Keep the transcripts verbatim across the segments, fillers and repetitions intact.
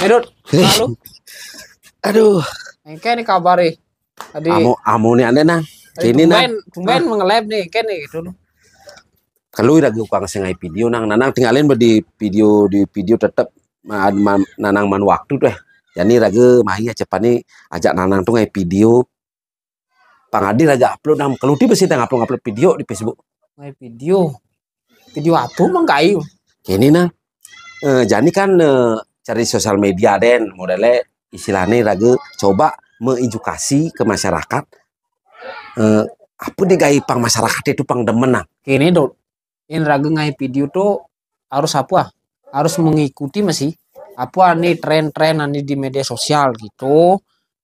Edot, lalu Aduh, engke nih kabar nih. Tadi amu amu nih aneh nah. tadi Kini nah. Tumben, tumben mengelab nih, engke nih gitu. Kalau raga ukang sing ngai video nang, nanang tinggalin be di video, di video tetep ma- ma- nanang man waktu tuh. Jadi raga mahi aja pani ajak nanang tuh ngai video. Pang adi raga upload nang, kalau tiba sih ngupload upload video di Facebook. Ngai video. Video apa mang kai? Kini nah. Eh, jadi kan eh, cari sosial media den, modelnya istilahnya raga coba mengedukasi ke masyarakat eh, apa digai pang masyarakat itu pang demen nah. Kini dot. Yang raga ngai video tuh harus apa? Harus mengikuti masih apa nih tren-tren nih di media sosial gitu.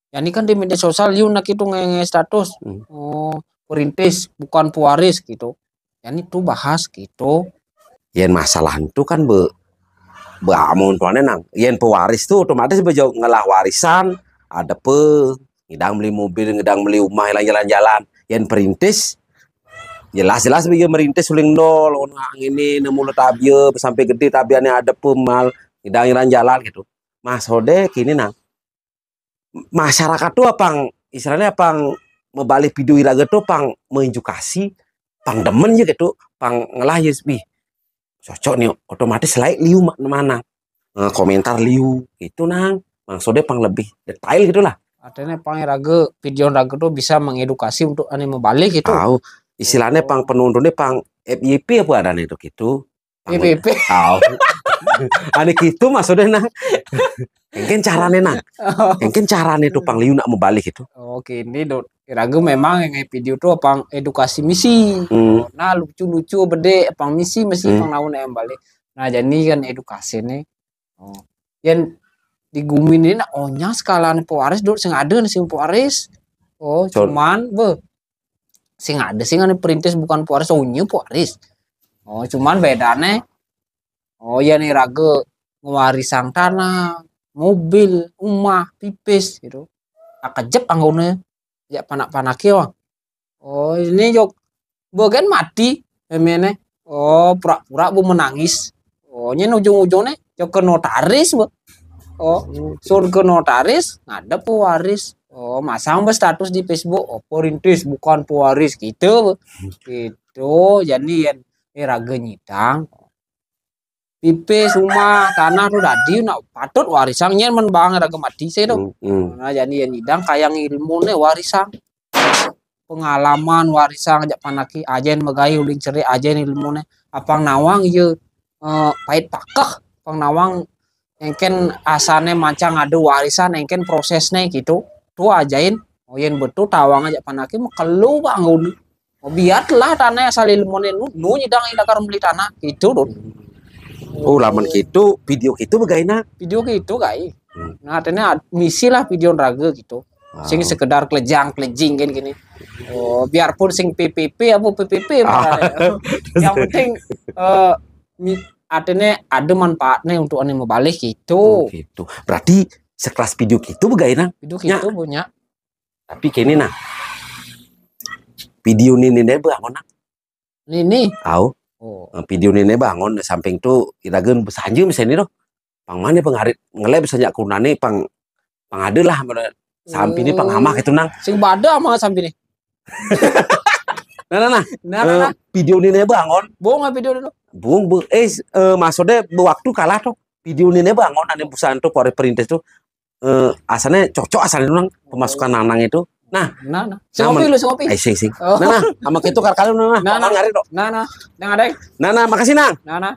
Jadi kan di media sosial yuk nak itu nge status. Hmm. Oh, perintis bukan pewaris gitu. Jadi tuh bahas gitu. Yen masalah itu kan be beamun tuane nang. Yen pewaris tuh otomatis bejo ngelah warisan, ada pe ngidang beli mobil, ngidang beli rumah, ilang jalan-jalan. Yen perintis jelas-jelas be merintis uling dol, ngono ini nemu le tabia sampai gede tabiannya ada pe mal, ngidang jalan-jalan gitu. Mas Hode kini nang masyarakat tuh apang istilahnya apang mebalik video iraga tuh pang mengedukasi, pang demen ya gitu, pang ngelah ya wih cocok nih, otomatis like liu ma- mana. Eh, komentar liu itu nang maksudnya pang lebih detail gitulah. Artinya pang raga video raga tuh bisa mengedukasi untuk ane mebalik gitu. Tahu istilahnya pang penontonnya pang F Y P apa adanya itu gitu. Pang- F Y P. Tahu. Ane gitu maksudnya nang. Engken carane nang. Engken carane tuh pang liu nak mebalik itu. Oke, ini dot. Raga memang yang ngai video tuh pang edukasi misi. Hmm. Nah, lucu-lucu bede pang misi misi Hmm. pang naun yang balik. Nah, jadi kan edukasi nih. Oh. Yang di gumi ini nah onya sekalian pewaris dot sing ada nih sing pewaris. Oh, Col- cuman be sing ada sing ane perintis bukan pewaris, oh nya pewaris. Oh, cuman bedane oh ya nih raga ngewarisan tanah, mobil, rumah, pipis gitu. Akejep anggone ya panak-panake wah. Oh, ini jok bagian mati emene. Oh, pura-pura bu menangis. Oh, nyen ujung-ujungnya jok ke notaris bu. Oh, sun ke notaris ngadep pewaris. Oh, masang be status di Facebook. Oh, perintis bukan pewaris gitu. Bu. Gitu. Jadi yang eh, raga nyidang. Pipis rumah tanah tuh dadi nak patut warisan nyen men bang raga mati sih tuh. Hmm, hmm. Nah, jadi yang nyidang kayang ilmu nih warisan. Pengalaman warisan ajak panaki ajen megai uling cerik ajen ilmu nih. Apang nawang ye eh, pait pakeh pang nawang engken asane mancang ada warisan engken prosesnya gitu. Tuh ajain oyen betul tawang ajak panaki mah kelu bang udah. Oh, biarlah tanah asal ilmu nu, nu nyidang ilakar beli tanah gitu tuh. Oh, laman gitu, video gitu begaina. Video gitu kai. Hmm. Nah, artinya ad- misi lah video raga gitu. Sing Wow. Sekedar kelejang kelejing kan gini. Oh, biarpun sing P P P apa P P P Ah. Yang penting eh mi- artinya ada manfaatnya untuk ane mebalik Oh, gitu. Gitu. Berarti sekelas video gitu begaina. Video Ya. Gitu punya. Tapi kini nah. Video ini nih bangun nah. Ini nih. Au. Oh. Eh, video ini bangun samping tuh iragen besanja misalnya tuh. Pang mana pengarit ngelai besanja kunane pang pang ada lah mana sampi ini pang amah gitu nang. Sing bada sama sampi nih. Nah, nah, nah. Nah, nah, Eh, nah. Video ini bangun. Bohong apa video dulu? Bung, bu, eh, eh, maksudnya waktu kalah tuh. Video ini bangun ada busan tuh pori perintis tuh. Eh, asalnya cocok asalnya nang pemasukan nanang itu. Nah, Nah, nah. Sama. Ngopi lu, ngopi. Ai sing sing. Oh. Nah, nah, sama itu kar kali nah. Nah, Nah, nah. Ngarit dong. Nah, nah. Nah, ada. Nah, nah, makasih nang. Nah, nah.